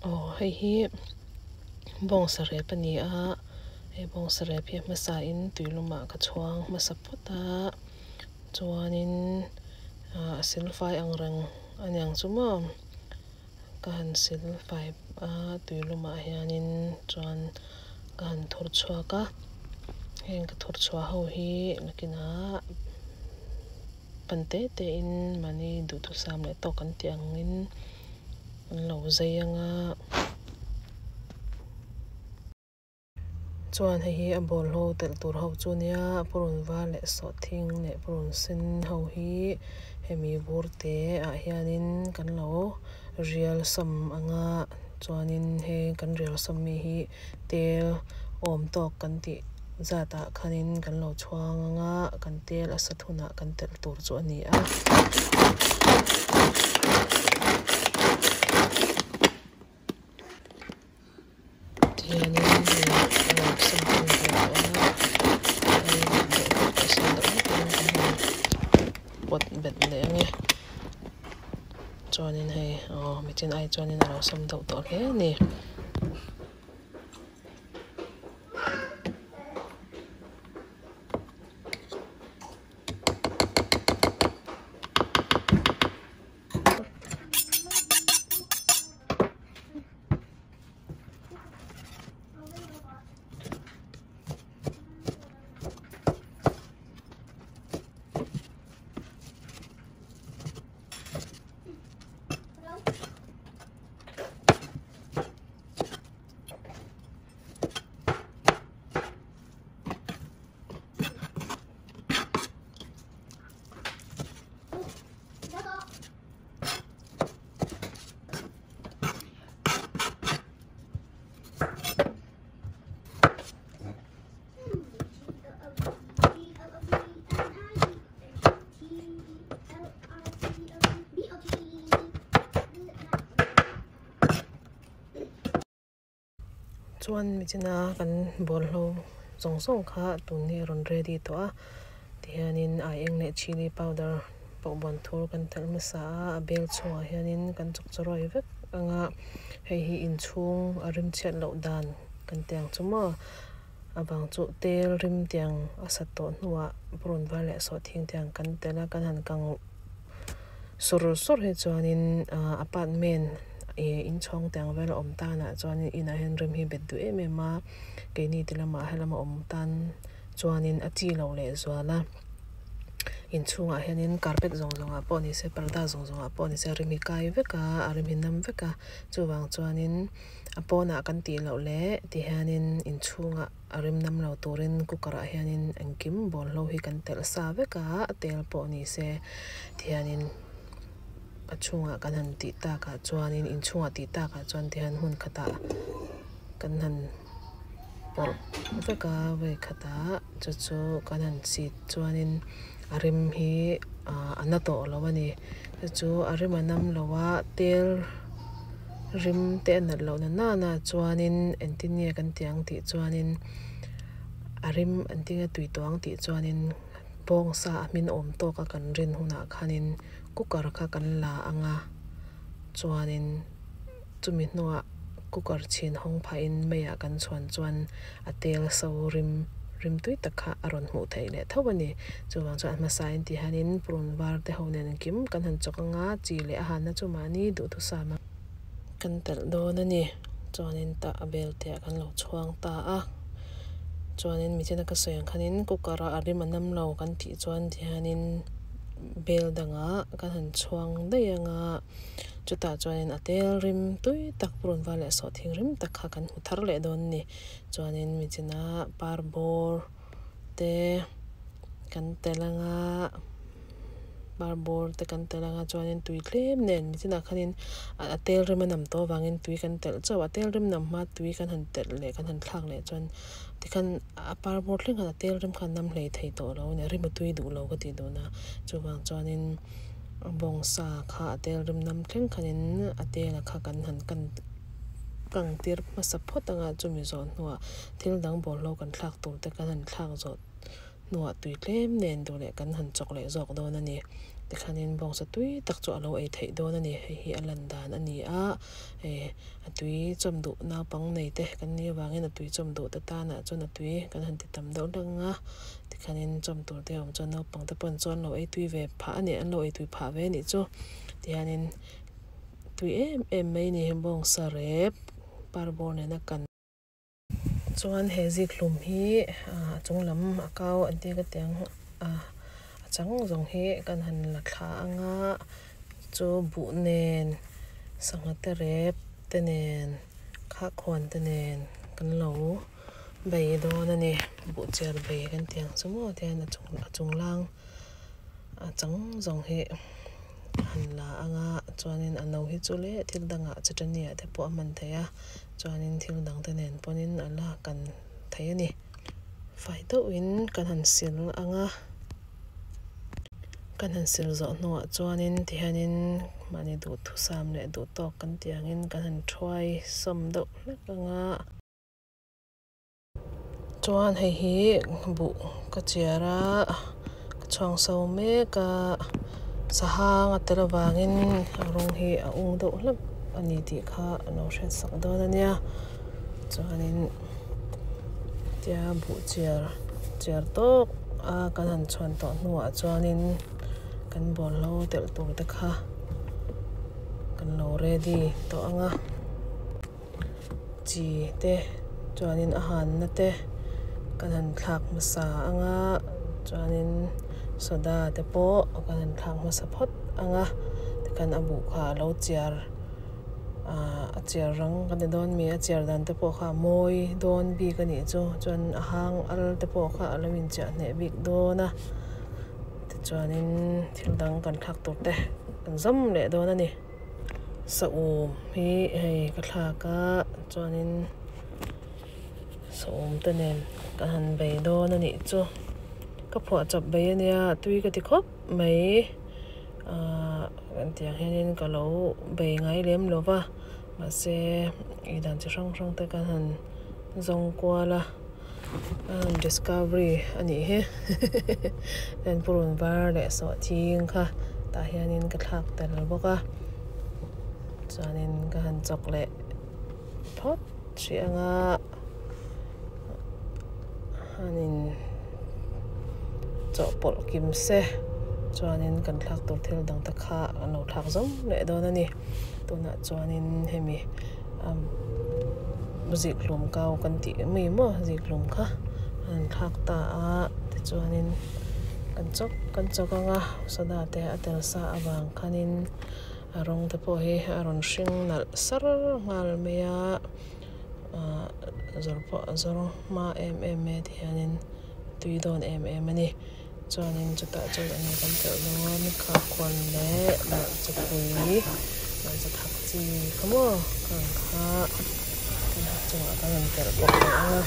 Aw hei hi bawngsa rep a ni a he bawngsa rep hi a hmasa in tuilum ah ka chhuang hmasa phawt a chuanin ah a silfai ang reng aniang chu maw ka han silfai a tuilum ah hianin chuan ka han thur chhuak a heng ka thur chhuah ho hi nakinah pan te te in mahni duhthusam leh tawk an tih angin an lo zai anga. Chuan hei hi a bawlhlo telh tur ho chu nia purun var leh sawhthing leh purun sen ho hi hemi bur te ah hianin kan lo rial sam anga chuanin heng kan rial sam mi hi tel awm tawk kan tih zat ah khanin kan lo chhuang anga kan tel a sat hunah kan telh tur chu a ni a. Tihianin hei a lo sam hun ve tawh a hei dawhkan siam deuh hlek in kan han pawt bet leh ang e chuanin hei aw michin ai chuanin a lo sam deuh tawh hle a ni. Chuan michina kan bawlhlo zawng zawng kha tun hi a rawn ready tawh a tihianin aieng leh chilli powder pawh ban thur kan telh hmasa a a bel chhungah hianin kan chawk chawrawi vek anga hei hi inchhung a rim chhiat loh dan kan tih ang chu maw avang chu tel rim tiang a sat tawh hnuah purun var leh sawhthing tiang kan telh a kan han kang sawr sawr hi chuanin ah apartment ih inchhawng tiang vel a awm tanah chuanin inah hian rem hi bet duh em em a keini ti lamah helama awm tan chuanin a chi loh leh zual a inchhungah hianin carpet zawng zawng ah pawh ni se parda zawng zawng ah pawh ni se a rem hi kai vek a a rem hi nam vek a chuvang chuanin a pawnah kan tih loh leh tihianin inchhungah a rem nam lo turin cooker ah hianin engkim bawlhlo hi kan telh sa vek a tel pawh ni se tihianin a chhungah kan han tih takah chuanin inchhungah tih takah chuan tihian hmun khatah kan han pawrh vek a vawi khatah chu chu kan han chhit chuanin a rem hi ah a na tawh lo a ni chu chu a rem a nam lo a tel rim te a nat loh na nana chuanin engtin nge kan tih ang tih chuanin a rim engtin nge tui tawh ang tih chuanin bawngsa a hmin awm tawk a kan rin hunah khanin cooker kha kan la ang a chuanin chumi hnuah cooker chhin hawng phahin meiah kan chhuan chuan a tel so rim rim tui tak kha a rawn hmuh theih leh tho a ni. Chuvang chuan a hmasa in tih hianin purun var te ho nen engkim kan han chawk anga chi leh a hanna chu mahni duhthusam a kan telh dawn a ni. Chuanin tah a bel te ah kan lo chhuang ta a chuanin michina ka sawi ang khanin cooker a a rim a nam lo kan tih chuan tihianin bel dangah kan han chhuang daih anga. Chutah chuanin a tel rim tui tak purun var leh sawhthing rim tak kha kan hmu thar leh dawn a ni. Chuanin michina par bawr te kan tel anga par bawr te kan tel anga chuanin tui tlem nen michinah khanin a tel rim a nam tawh avangin tui kan telh chauh a tel rim nam hma tui kan han telh leh kan han thlak leh chuan tikhan a par bawr thleng khan a tel rim khan nam hlei thei tawh lo a ni a rim a tui duh lo ka tih duh na chuvang chuanin. A bawngsa kha a tel rim nam thleng khanin a tela kha kan han kan kang tir hmasa phawt anga chumi zawh hnuah thil dang bawlhlo kan thlak tur te kan han thlak zawh hnuah tui tlem nen duh leh kan han chawk leh zawk dawn a ni. Tikhanin bawngsa tui tak chu a lo ei theih dawn a ni. Hei hi a lan dan a ni a, eh a tui chawm duh naupang nei te kan nih avangin a tui chawm duh te tanah chuan a tui kan han ti tam deuh hlek ang a. Tikhanin chawm tur te a awm chuan naupang te pawh chuan an lo ei tui ve phah a ni an lo ei tui phah ve a nih chu. Tihianin tui em em mai a ni bawngsa rep parbawr nena kan. Chuan he zik hlum hi ah a chung lam a kau an tih ka tiang a a chang zawng hi kan han la thla anga chu buh nen sangha te rep te nen khakhuan te nen kan lo bei dawn a ni buh chiar bei kan tih ang chu maw tihian a chung a chung lang a chang zawng hi han la anga chuanin a no hi chu leh thil dangah chutani ah te pawh a hman theih a. Chuanin thil dang te nen pawnin a la kan thei a ni. Fai deuhin kan han sil ang a, kan han sil zawh hnuah chuanin tihianin mahni duhthusam leh duhtawk kan tih angin kan han thuai sawm deuh hlek ang a. Chuan hei hi buh ka chiar a ka chhuang so mek a sahang a tel avangin a rawng hi a ung deuh hlek a ni tih kha a lo hriat sak dawn a nia chuanin tia buh chiar chiar tawk a kan han chhuan tawh hnuah chuanin kan bawlhlo telh tur te kha kan lo ready tawh ang a. Chi te chuanin a hanna te kan han thlak hmasa ang a chuanin soda te pawh kan han thlak hmasa phawt ang a tikhan a buh kha a lo chiar ahh a chiar rang ka ti dawn mi a chiar dan te pawh kha a mawi dawn bik a nih chu chuan a hang al te pawh kha a lo inchiah hneh bik dawn a tichuanin thil dang kan thlak tur te kan zawm leh dawn a ni. Saum hi hei ka thlak a chuanin saum te nen ka han bei dawn a nih chu ka phuah chawp bei a nia tui ka ti khawp mai ahh kan tih ang hianin ka lo bei ngai lem lo va mahse ei dan chi hrang hrang te ka han zawng kual a discovery a nih hi heng purun var leh sawhthing kha tah hianin ka thlak tel bawk a chuanin ka han chawk leh phawt hrih anga hanin chawhpawlh kim se chuanin kan thlak tur thil dang te kha an lo thlak zawm leh dawn a ni tunah chuanin hemi zikhlum kau kan tih mai maw zikhlum kha an thlak ta a tichuanin kan chawk kan chawk ang a soda te a tel sa avang khanin a rawng te pawh hi a rawn hring nalh sar nghal mai a ahh zawr pawh a zawr hma em em mai a tihianin tui dawn em em a ni chuanin chutah chuan enge kan telh dawn khakhuan leh hmarcha pui hmarcha thak chi kha maw khang kha kan ha chungah kan rawn telh bawk leh ang a.